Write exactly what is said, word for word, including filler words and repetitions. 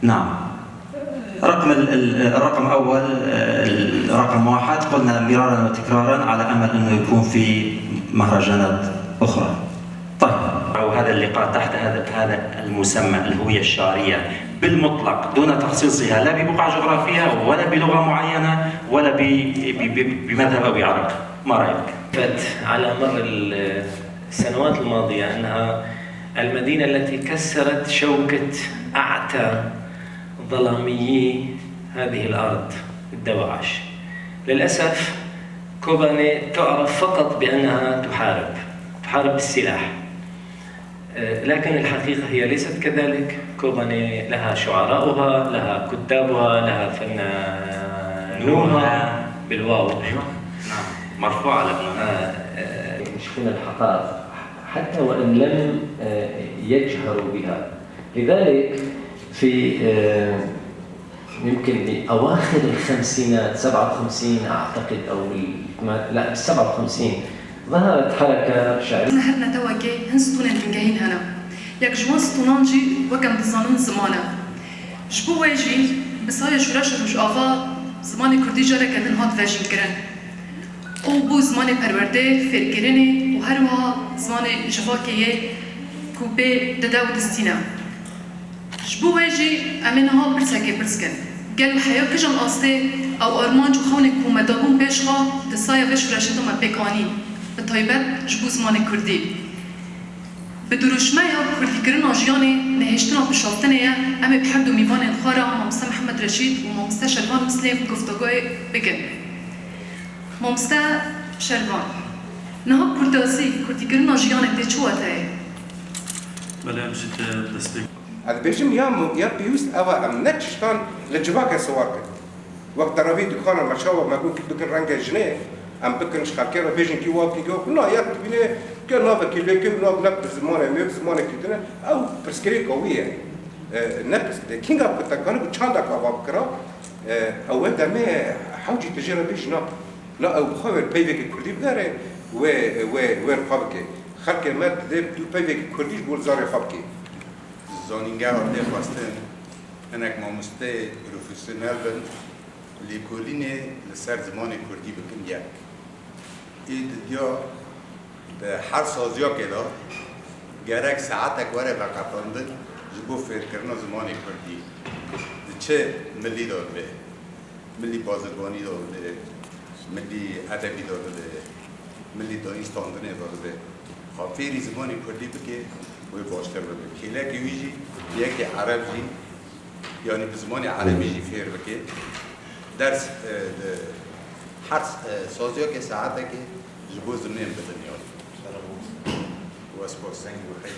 نعم. رقم ال-، ال-، الرقم أول، آه، الرقم واحد، قلنا مرارا وتكرارا على أمل أنه يكون في مهرجانات أخرى. طيب. أو هذا اللقاء تحت هذا، هذا المسمى، الهوية الشعرية بالمطلق، دون تخصيصها لا ببقعة جغرافية ولا بلغة معينة ولا ب-، ب-، ب-، بمذهب أو بعرق. ما رأيك؟ فات على مر السنوات الماضية أنها المدينة التي كسرت شوكة أعتى ظلاميي هذه الأرض، الدواعش. للأسف، كوباني تعرف فقط بأنها تحارب، تحارب بالسلاح. آه، لكن الحقيقة هي ليست كذلك. كوباني لها شعراؤها، لها كتابها، لها فنانوها، بالواو. أيوة. نعم. مرفوعة لبنان. آه، آه، يشفون الحقائق حتى وإن لم، آه، يجهروا بها. لذلك في، آه، يمكن بأواخر الخمسينات، سبعة وخمسين أعتقد، أو ال-، ما، لا، سبعة وخمسين، ظهرت حركة شعرية. Her netewekê hin stûnên bingehîn hene. Yek ji wan stûnan jî, wek em dizanin, ziman e. Ji bo wê jî, bi saya şoreşa Rojava zimanê kurdî careke din hat vejînkirin. Ew bû zimanê perwerdê, fêrkirinê û her wiha zimanê civakê yê ku pê dide û distîne. Ji bo wê jî em ê niha pirsekê pirs kin. Gelo heya kijan astê ew armanc û xewnên ku me dabûn pêş xwe di saya vê şoreşê de me pêk anîn, bi taybet ji bo zimanê kurdî? Bi dirûşmeya kurdîkirina jiyanê nehêştina pişaftinê ye, em ê bi her du mîvanên xwe re, mamoste Mihemed Reşîd û mamoste Şervan Mislê, bi guftegoyê bikin. Mamoste Şervan, niha kurdazî, kurdîkirina jiyanê tê çi wateyê? Belê, em jî te destpêk. Ez dibêjim ya mu-, ya pêwîst ev e, em ne tiştan li civakê siwar kin. Wek teravî dikana me çawa me got bikin rengê jinê, em bikin ji xelkê re bêjin kî wa kî go. Na, ya dibîne ke navekî lê ke nav ne bi zimanê me, bi zimanekî din e. Ew pirsgirêka wî ye. E, ne pirsgirêk. Kînga ku te kanibû çandek ava bikira, e, ew demê hewcî tu jê re bêjî na. Na ew bi xwe wê peyvekî kurdî bigere, wê, wê, wê li xwe bike. Xelkê me dê tu peyvekî kurdî ji bo zarê xwe bike. Zanîngeha tê xwestin, hinek mamosteyê profesyonel bin, lêkolînê li ser zimanê kurdî bikin yek. Ê didiya di her saziyakê de gerek saetek were veqetandin ji bo fêrkirina zimanê kurdî. Di çi milî de dibe? Milî bazirganî de dibe, milî edebî de dibe, milî dayîn standinê de dibe. Xa fêrî zimanê kurdî bike, wê baştir bibe. Kêlekê wî jî, yekê ereb jî, yanî bi zimanê erebî jî fêr bike. Ders, e, di her, e, saziyakê saetekê ji bo zimanê bidin yanî. Wespas.